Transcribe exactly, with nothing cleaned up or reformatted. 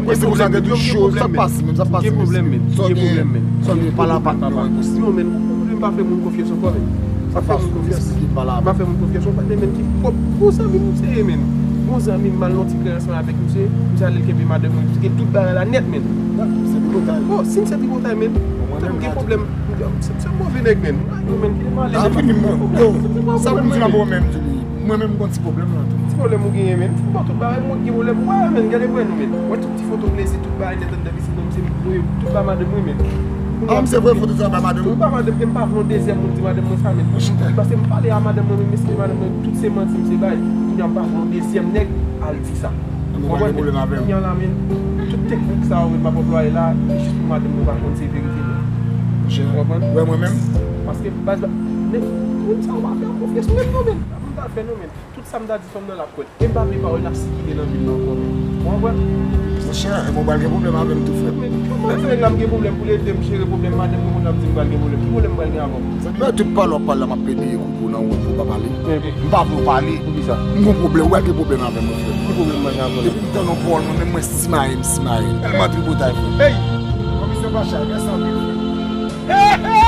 Mwen se pou sa gen tou cho, sa pase menm, sa pase menm. Gen pwoblèm, men. Gen pwoblèm, men. Sa gen, pale a patnè w, enposib. Non, men, ou, ou, ou pa fè moun konfyans ankò, men. Pa fè moun konfyans. Pa fè moun konfyans, ou pa, men, ki pwòp bon zanmi m se ye, men. Bon zanmi m, m al nan ti kay ansanm avèk misye, misye ale l kenbe madanm mwen, misye gen tout bagay la nèt, men. Se tripotay. Oh, si m se tripotay, men. Mwen menm gen pwoblèm. Se, se move nèg, men. Yo, men, ki mal. Ah, fini, men. Yo, sa pou m di la pou mwen menm, Jimmy. Mwen menm, m gon ti pwoblèm la tou. Ti pwoblèm ou genyen, men. Fou pa tout bagay, mwen gen pwoblèm. Wè, men, gade mwen nou, men. Wè, tout ti foto plezi, tout bagay nèt anndan, misye, non, misye, voye tout ba madanm mwen, men. Ah, misye voye foto sa ba madanm ou? Tout ba madanm, men m pa vle yon dezyèm moun di madanm mwen sa, men. Paske m pale a madanm mwen, men, mesye, madanm mwen, tout se manti, misye bay. Kounye a m pa vle yon dezyèm nèg al di sa. Mwen pa gen pwoblèm avè w. Kounye a la, men, tout teknik sa yo, men, m ap anplwaye la, e jis pou madanm mwen pa konn se verite, men. Ou konprann? Wè, mwen menm. Paske baz la, men, moun sa yo pa fè konfyans, men, non, men. M ta fè, non, men. Tout sa m ta di fanm nan, l ap kwè l. E m pa vle pawòl la sikile nan vil la ankò, men. Ou konprann? Monchè, e mwen pral gen pwoblèm avè m tou, frè m. Men kòman fè nèg la m gen pwoblèm pou l ede m jere pwoblèm madanm mwen, moun ap di m pral gen pwoblèm? Ki pwoblèm m pral gen avè w? Zanmi, men tout pale w ap pale la, m ap pede yon kou pou nan wont pou w pa pale. Men, men. M pa vle w pale. Poukisa? M gon pwoblèm, ou pral gen pwoblèm avè mwen, frè m. Ki pwoblèm m pral gen avè w? Depi m tann yon pawòl, mwen menm mwen simaye, m simaye. Tèlman tripotay, frè m. Hey! Komisyon pa chay, mèsi anpil, frè m.